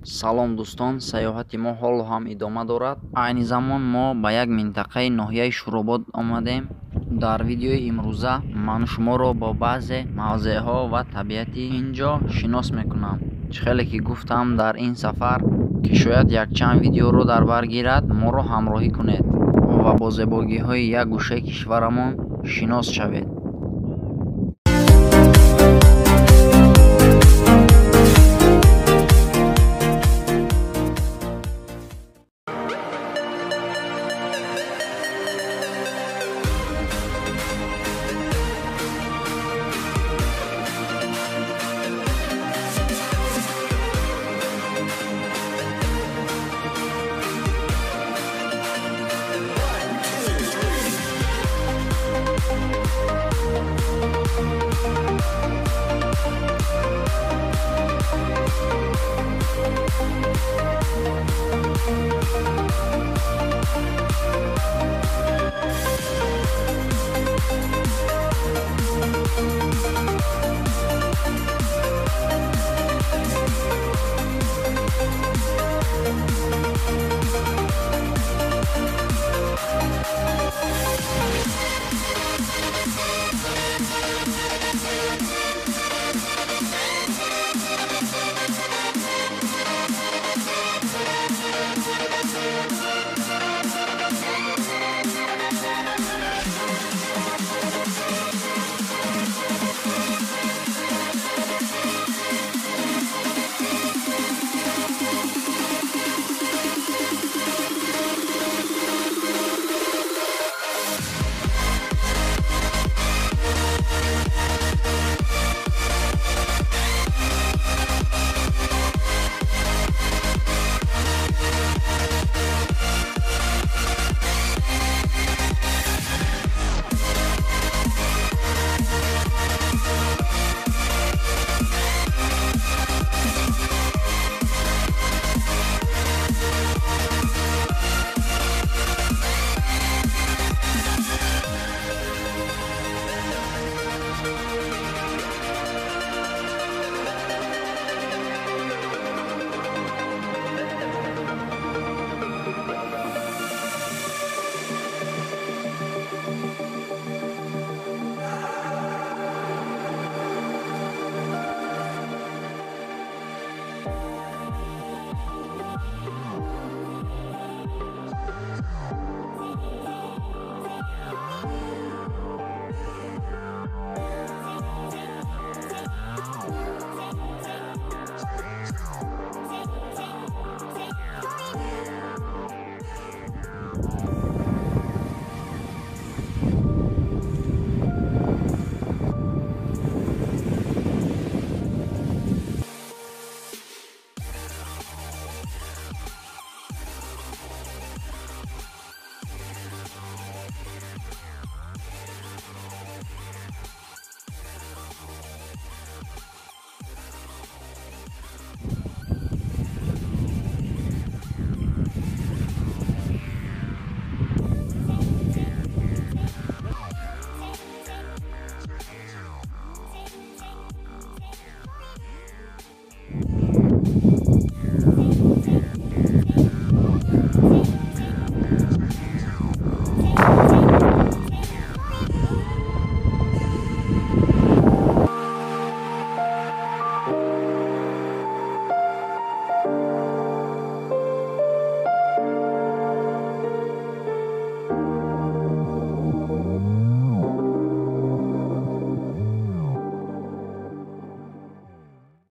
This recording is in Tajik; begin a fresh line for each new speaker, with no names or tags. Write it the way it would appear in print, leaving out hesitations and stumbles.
Салом дӯстон, сайёҳати мо ҳоло ҳам идома дорад. Айни замон мо ба як минтақаи ноҳияи Шӯробод омадем. Дар видеои имрӯза ман шуморо бо баъзе мавзеъҳо ва табиати ин ҷо шинос мекунам. Чӣ хеле ки гуфтам, дар ин сафар, ки шояд якчанд видеоро дар бар гирад, моро ҳамроҳӣ кунед ва бо зебогиҳои як гӯшаи кишварамон шинос шавед.